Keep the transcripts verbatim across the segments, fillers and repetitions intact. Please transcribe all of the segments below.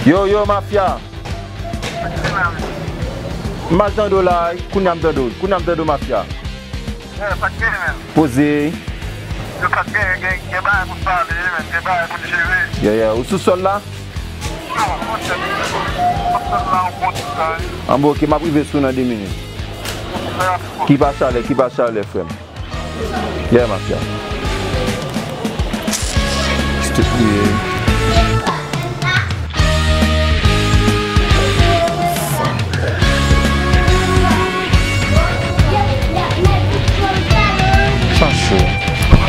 Yo, yo, mafya. M al tande w la, kounye a m tande w. Kounye a m tande w, mafya. Poze. Yo, sa k gen, gen, gen bagay pou n pale, men gen bagay pou n jere. Yeah, yeah. Ou sou sòl la? Non, monchè, m sou sòl la, yon bon ti tan, wi. An bon, ok, m ap rive sou w nan de minit. Ki pa chalè, ki pa chalè, frè m. Yeah, mafya. Stupid. Chachou.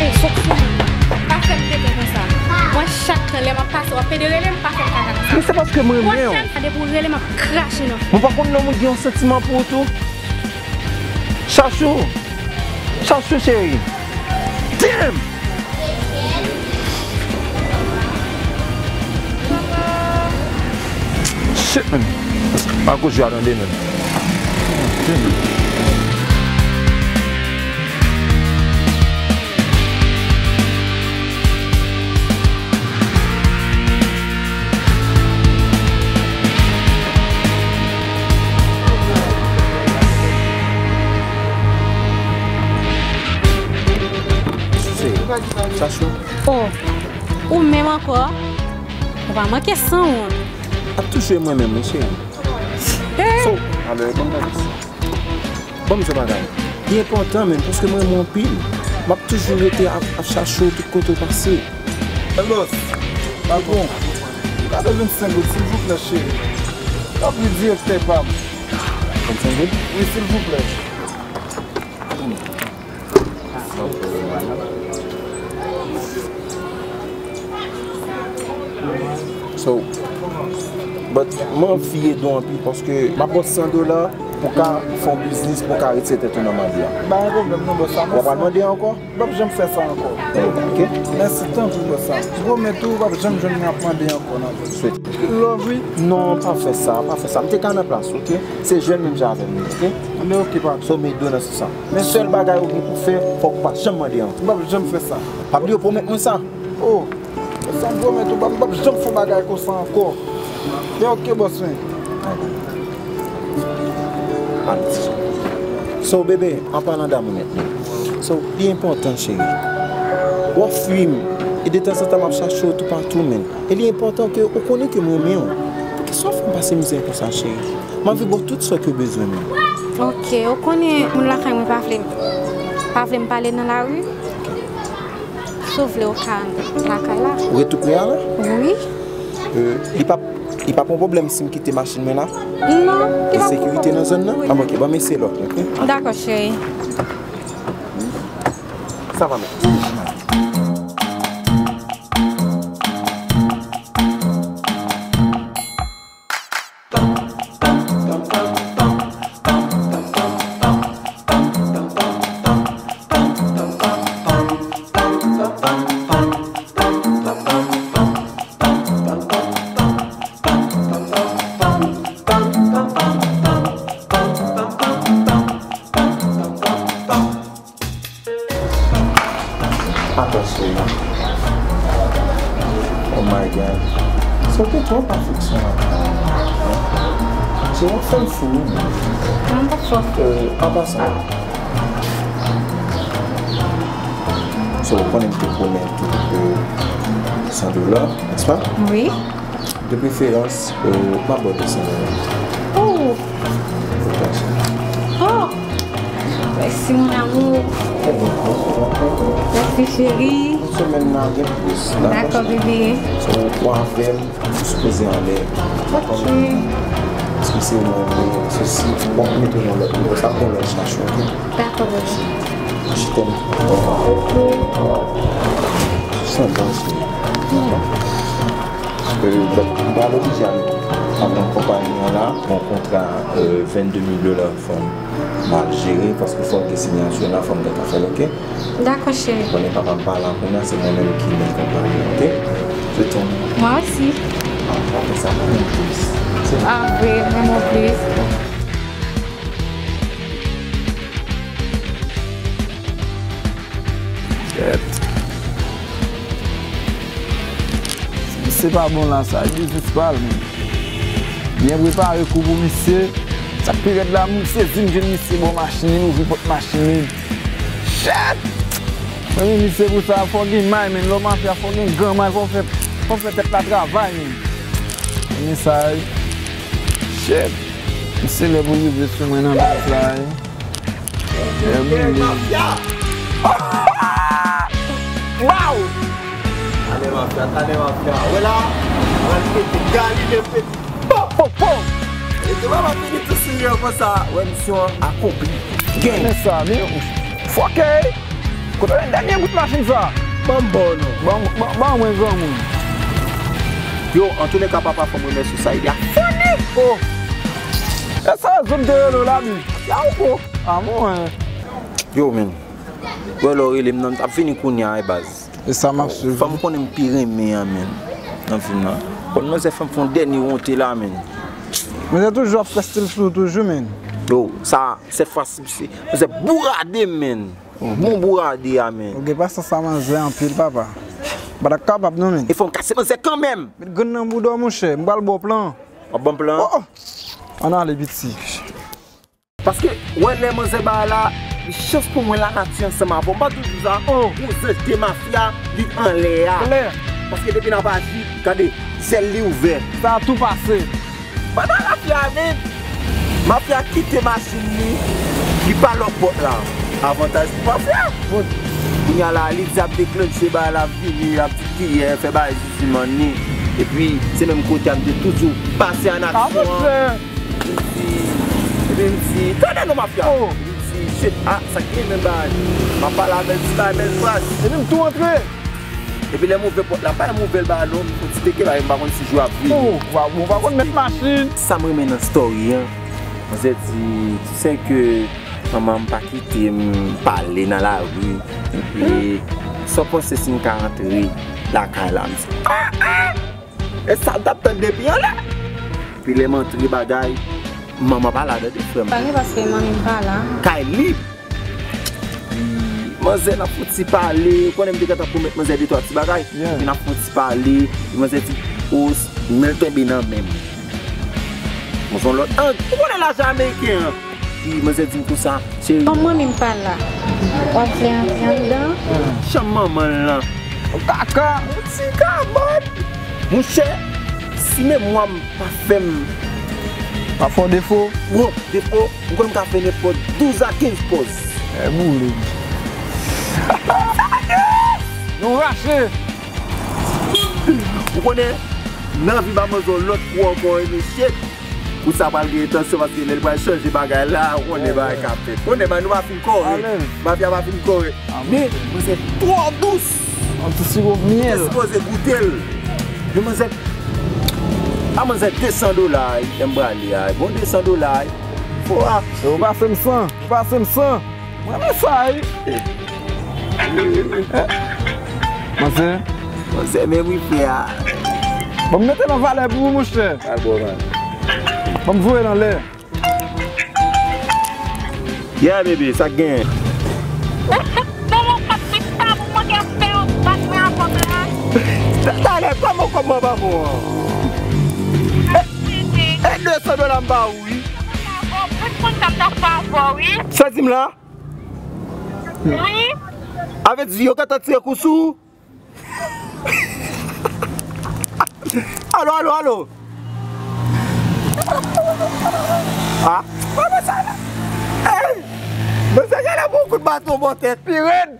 Ey, sòt sou mwen. Pa fè m pete konsa. Mwen, chak tan, lè m ap pase, w ap pede rele m, pa fè m kaka konsa. Men se paske m renmen w. Pwochèn fwa, depi w rele m, m ap krache nan figi w. Mwen pa konn lè moun gen yon santiman pou ou tou. Chachou! Chachou cheri! Damn! Shit, man. Marco, jwe a tande, man. Damn. Chachou. Oh, ou menm ankò? Ou pa manke sanwont. Ap toujou e mwen menm, wi, cheri. So, alò, e bon bagay. Bon, m di w bagay. Li enpòtan menm, paske mwen renmen w anpil. M ap toujou rete ap, ap chache w tout kote w pase. Carlos, patwon, gade vennsenk goud, silvouplè, cheri. Tanpri, direktè pa m. Vennsenk goud? Wi, silvouplè. So, but mwen anvi ede w anpil paske m ap ba w san dola pou w ka fè yon biznis, pou w ka retire tèt ou nan mande a. Pa gen pwoblèm non, bòs, sa mwen. W ap al mande ankò? M p ap janm fè sa ankò. Ok. Mèsi tanpri, bòs, sa. M pwomèt ou, w p ap janm jwenn mwen ap mande ankò nan vi. Love, wi. Non, pa fè sa, pa fè sa. M te ka nan plas ou, ok? Se jèn menm jan avè m, ok? Men ok, patwon. So, m ede w nan sans sa. Men sèl bagay ou gen pou fè, fòk ou pa janm mande ankò. M p ap janm fè sa. Pa bliye w pwomèt mwen sa. Oh, sa m pwomèt ou, m p ap janm fè yon bagay konsa ankò. Men ok, bòs mwen. So, bebe, an palan damou mentnan. So, li enpòtan, cheri. W ap fwi m, e detanzantan m ap chache w toupatou, men. E li enpòtan ke ou konnen ke m renmen w. Poukisa w ap fè m pase mizè konsa, cheri? M anvi ba w tout sa ke w bezwen, men. Ok, ou konnen moun lakay mwen pa vle, pa vle m pale nan lari. Ok. Si w vle, ou ka lakay la. Ou ret tou pre a la? Wi. Euh, li p ap, li p ap yon pwoblèm si m kite machin mwen la? Non, li p ap yon pwoblèm. Gen sekirite nan zòn nan? Wi. Ah, ok, ban m eseye lòt, ok? Dakò, cheri. Sa va, men. Atansyon. Oh my God. Sa w te twò pafeksyon la. Se w ap fè m fou, wi. Mwen pa fè w fou. Euh, an pasan, so, ou konnen m te pwomèt ou, euh, san dola, nèspa? Wi. De preferans, euh, m ap ba w de san dola. Oh! Oh! Mèsi, mon amour. Mèsi, chéri. Yon semèn nan gen plis. Dakò, bebe. So, ou avè m, ou sipoze anlè. Ok. Paske se ou mwen vle, se si, bon, mete yon lòt nivo, sa pou yon lòt chache, ok? Dakò, bebe. Je t'aime. San dans. Euh, but, m pral oblije al, al nan konpayi an la, yon kontra, euh, vennde mil dola, fò m al jere, paske fò m gen siyati la, fò m gentan fè l, ok? Dakò, cheri. Konnen papa m pa la kounye a, se mwen menm ki mèt konpayi an, ok? Je t'aime. Moi aussi. Ah, pa fè sa, mwen menm plis. Ah, vre, mwen menm plis. Kèt. Misye pa bon la, sa e biznis pa l, men. Byen prepare kou pou misye. Sa k pi rèd la, m sezi m jwenn misye bò machin li, m ouvri pòt machin li. Shit! Men misye pou sa, fò gen may, men lè w mafya, fò gen gran may, fò w fè, fò w fè tèt la travay, men. Men sa, wi. Shit! Misye lè pou rive sou mwen nan baz la, wi. Mafya! Baw! Tande mafya, tande mafya. Wè la, mwen pete Galile pete. Po, po, po! E te mwen pa fini tou sou yo konsa. Wè misyon an akonpli. Gen. Men sa, men fòkè! Kote w jwenn dènye bout machin sa? Ban m ba w non. Ban, ban, ban mwen granmoun. Yo, antouleka papa fò m remèsye sa, il a funny! Oh! E sa zòt de rele w la, men? Ya ou ko? A mwen. Yo, men. Wè lè w rele m nan, m t ap vini kounye a, wi, baz. E sa m ap swiv. Fanm konnen m pi renmen an, men. Nan fim nan. Konn manzè fè m fè yon dènye wonte la, men. Manzè toujou ap fè stil sou ou toujou, men. Yo, sa, sèt fwa si, se, manzè bourade, men. Bon bourade a, men. Ou gen pasyans a manzè anpil, papa. M pa t ap kapab non, men. E fò m kase manzè kanmenm. Met grenn nan bouda w, monchè. M pral ba w plan. W ap ban m plan? Oh, oh. Ann ale, piti. Paske, wè lè manzè ba la, li chans pou mwen lanati ansanm avè w. M pa toujou sa, oh, yon zanj de mafya, li anlè a. Klè. Paske depi n ap aji, gade, zèl li ouvè. Sa tou pase. Pandan mafya vin, mafya kite machin li, li pa lòk pòt la. Avantaj pou mafya. Bon, kounye a la, li di ap deklanche ba la, vini, ap di kiyè, fè bagay zizimann li. Epi, se menm kote a m te toujou pase an aksyon an. Epi m di, epi m di, tande non mafya. Oh. Epi m di, shit, ah, sa k gen menm bagay. M ap pale avè l, ti bagay bèl fraz. Epi m tou antre. Epi lè m ouvè pòt la, pa m ouvè l ba non, m fè ti teke bagay, m pa konn si jou ap vini. Oh, ou pa, ou pa konn mèt machin. Sa m renmen nan story an, manzè di, tu sais que manman m pa kite m pale nan lari. Epi, sa w panse si m ka antre lakay la? M di, ah, ah! E sa m t ap tann depi anlè. Epi lè m antre bagay, manman pa la tande frè m. Pa gen paske manmi m pa la. Kay lib. Epi manzè n ap fouti pale, ou konnen m te gentan pwomèt manzè de twa ti bagay. Yeah. Epi n ap fouti pale, epi manzè di, o, men l tonbe nan men m. Mwen se yon lòt ang, ou konnen lajan ameriken an. Epi manzè di m konsa, cheri. Kòm manmi m pa la, w ap vle antre anndan? Chanm manman l lan. Kaka, yon ti kabòd. Monchè, si memwa m pa fè m. Pa fè w defo? Bon, defo, m kwè m ka fè nenpòt douz a kenz pòz. E boule. Nou rache. Ou konnen, nan vi m ap manzè yon lòt kou ankò, e mesye. Pou sa pral gen entansyon, paske lè l pral chanje bagay la, ou konnen bagay k ap fèt. Konnen ba nou pa fin kòrèk. Mafya pa fin kòrèk. Men, manzè twò dous. Yon ti siwo myèl. Ou te sipoze goute l. Men manzè, a manzè de san dola, wi, m prale a. Bon de san dola, wi. Fò a. Yo, pase m san, pase m san. Mwen renmen sa, wi. Manzè. Manzè, men wi, frè a. Bon, m mete nan valè pou ou, monchè. Al bò, man. Bon, m voye l anlè. Yeah, bebe, sa k gen? Ou fout bon, mwen p ap di sa pou mwen gen fè yon bat mwen avè w la. Talè, kòman, kòman ba bon an? E, e de san dola m ba ou, wi. Ou fout konn sa m ta fè avè w, wi. Sa di m la? Wi. A vle di, yo gentan tire kou sou ou? Alo, alo, alo. Ah, mwen sa la. Ey! Mwen sa la pou kout baton bò tèt. Pi rèd.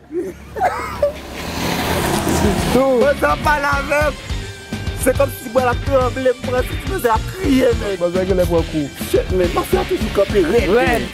Mwen sa pale avè m. Se kòmsi bwa l ap tranble, m pran senti mwen sa ap kriye, men. Mwen sa genlè pran kou. Shit, men. Mafya toujou kanpe rèd. Rèd.